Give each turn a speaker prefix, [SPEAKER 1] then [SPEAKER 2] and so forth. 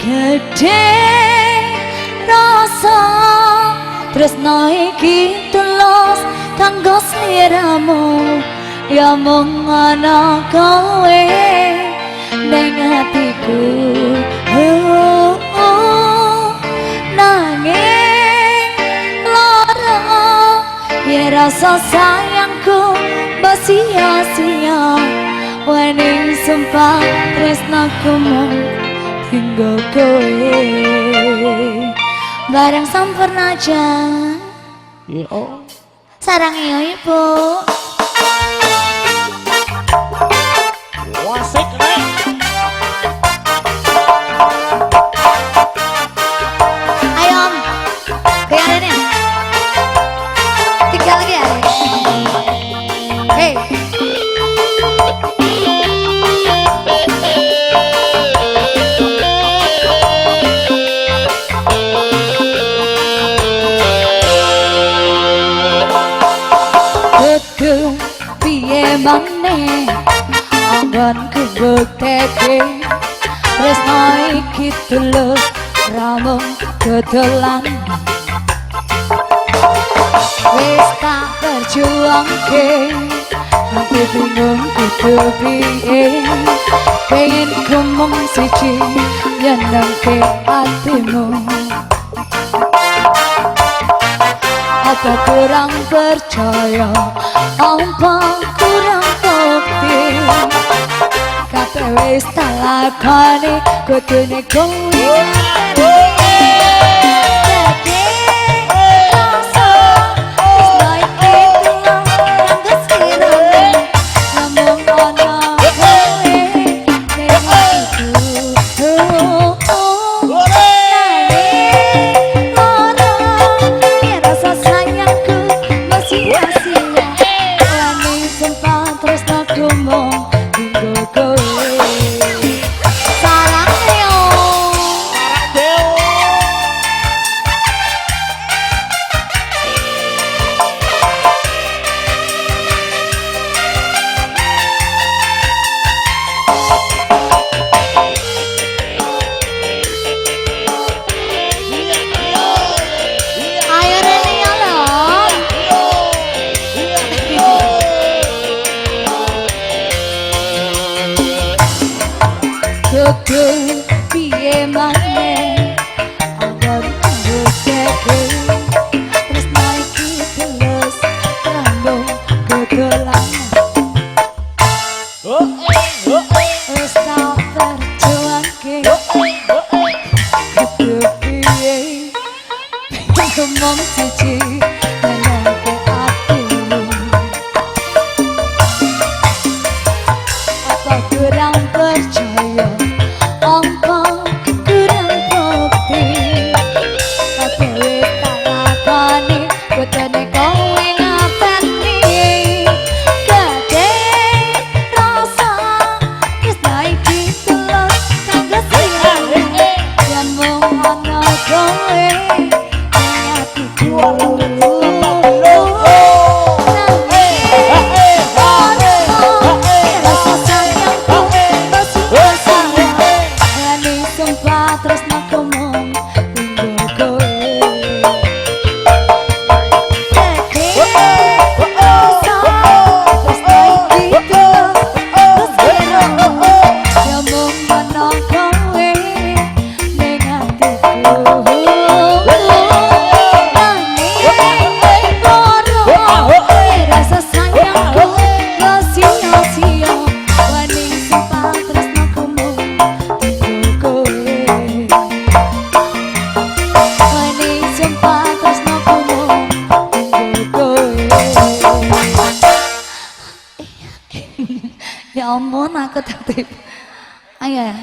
[SPEAKER 1] Gede rasa tresno iki tulus kanggo sliramu, ya mung ana kowe ning atiku. Oh, oh, nanging lara yen rasa sayangku mbok sia-sia, wening sumpah tresnaku mung tinggal kowe. Bareng sampurna aja.
[SPEAKER 2] Iya. Oh.
[SPEAKER 1] Sarang iyo ibu.
[SPEAKER 2] Wasik rek.
[SPEAKER 1] Ayo om, kayak ini. Tiga lagi ya. Hey. Kudu piye maneh anggonku mbukteke tresno iki tulus ra mung dodolan. Wis tak perjuangke aku bingung kudu piye, pengen ku mung siji nyenengke atimu. Apa kurang percaya, apa kurang bukti, kabeh wis tak lakoni kudune kowe. Kudu piye maneh anggonku mbukteke tresno iki tulus ra mung dodolan. Wis tak perjuangke kudu piye mung siji nyenengke atimu. Apa kurang percaya, apa kurang bukti, kabeh wis tak lakoni kudune kowe ngerteni. Gede rasa tresno iki tulus kanggo sliramu, yen mung ana kowe ning atiku. Ya ampun aku tertib. Ayo.